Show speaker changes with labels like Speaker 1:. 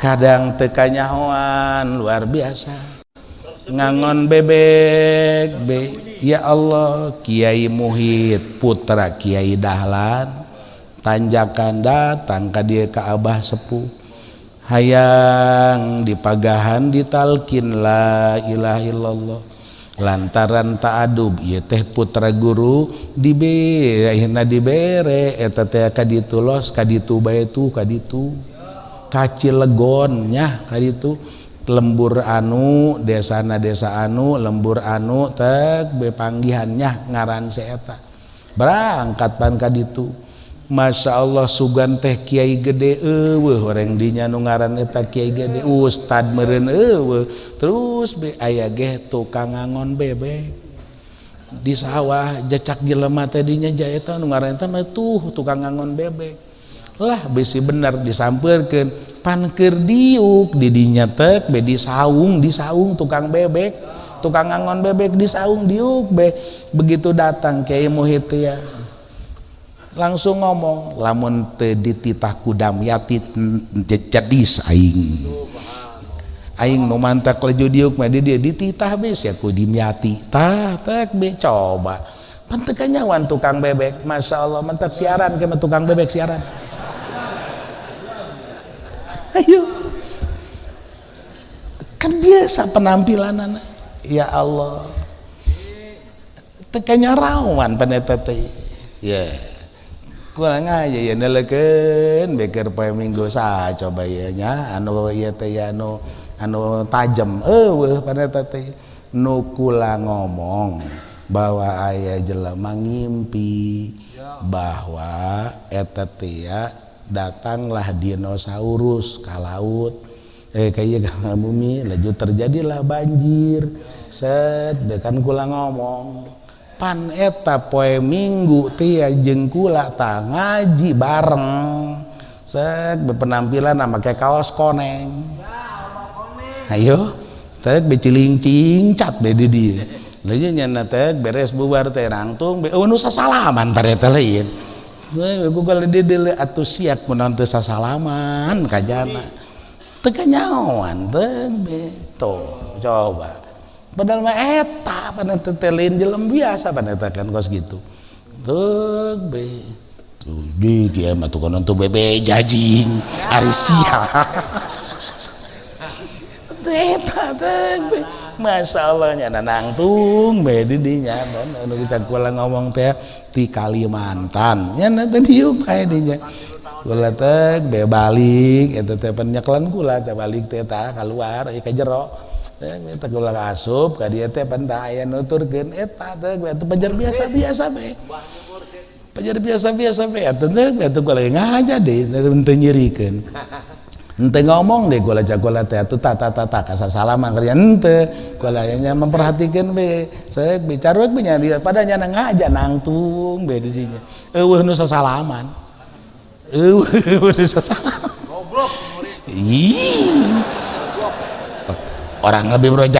Speaker 1: Kadang teu kanyahoan, luar biasa ngangon bebek be. Ya Allah, Kiai Muhid, putra Kiai Dahlan tanjakan, datang ka dieu ka Abah sepuh, hayang dipagahan, ditalkin la ilaha illallah lantaran ta'adub ieu teh putra guru. Dibe akhirna dibere eta teh ka ditu, los ka ditu bae tuh, ka ditu ka Cilegon nya, ka ditu lembur anu desana, desa anu lembur anu tek be panggihannya ngaran si eta. Berangkat pan ka ditu. Masya Allah, sugan teh kiai gede euweuh, orang dinya nu ngaran eta kiai gede, ustad meureun euweuh. Terus be aya ge tukang ngangon bebek di sawah, jacak jelema teh dinya ja eta nu ngaran eta mah tuh tukang ngangon bebek lah. Bisi bener disampeurkeun, pan keur diuk di dinya tek be disaung, disaung tukang bebek, tukang ngangon bebek disaung, diuk be. Begitu datang Kiai Muhid ya langsung ngomong, "Lamun teu dititah ku Damyati, jadi aing aing nu mantak laju diuk mah di dia." Dititah be sia ku Dimyati, tah tek be. Coba pan teu kanyawan tukang bebek. Masya Allah, mantak siaran ke tukang bebek siaran. Ayo, kan biasa penampilan anak. Ya Allah, teu kanyarawan pan eta teh ya. Kurang aja ya, nelekeun beker poe Minggu sa coba ya nya anu ieu teh ya, anu anu tajam euweuh pan eta teh. Nu kula ngomong bahwa aya jelema ngimpi bahwa eta teh ya datanglah dinosaurus ka laut, eh kayak ka bumi, laju terjadilah banjir set. Kan kula ngomong pan eta poe Minggu teh ya jeung kula tah ngaji bareng set, berpenampilan make kaos koneng. Ayo teh be cilingcing cat be di dieu. Laju nya teh beres bubar teh nangtung be, oh nu sasalaman pada teh lain. Ku di dieu atuh siap mun teu sasalaman kajana teu kanyahoan teh be. Tuh coba, padahal mah eta pan eta teh lain jelema biasa pan eta kan kos gitu tuh be. Tuh di kieu mah tuh konon tuh bebe jajing ari sia eta teh be. Masya Allah nya nangtung be di dinya. Anu kita kula ngomong teh ti Kalimantan nya teh diuk bae dinya. Kula teh be balik eta teh penyeklan kula teh balik teh tah keluar ieu ka jero teh, kula asup ka dieu teh pan tah aya nuturkeun eta teh atuh pajar biasa-biasa be, pajar biasa-biasa be atuh teh. Atuh kula ngaja deh teu nyirikeun, henteu ngomong deh kula kula teh atuh ta ta ta ta kasasalaman kerja henteu. Kula nya memperhatikan be, saya bicara be nya pada nya ngaja nangtung be di dinya euweuh nu sasalaman, euweuh nu sasalaman.
Speaker 2: Goblok.
Speaker 1: Ih, orang lebih bro.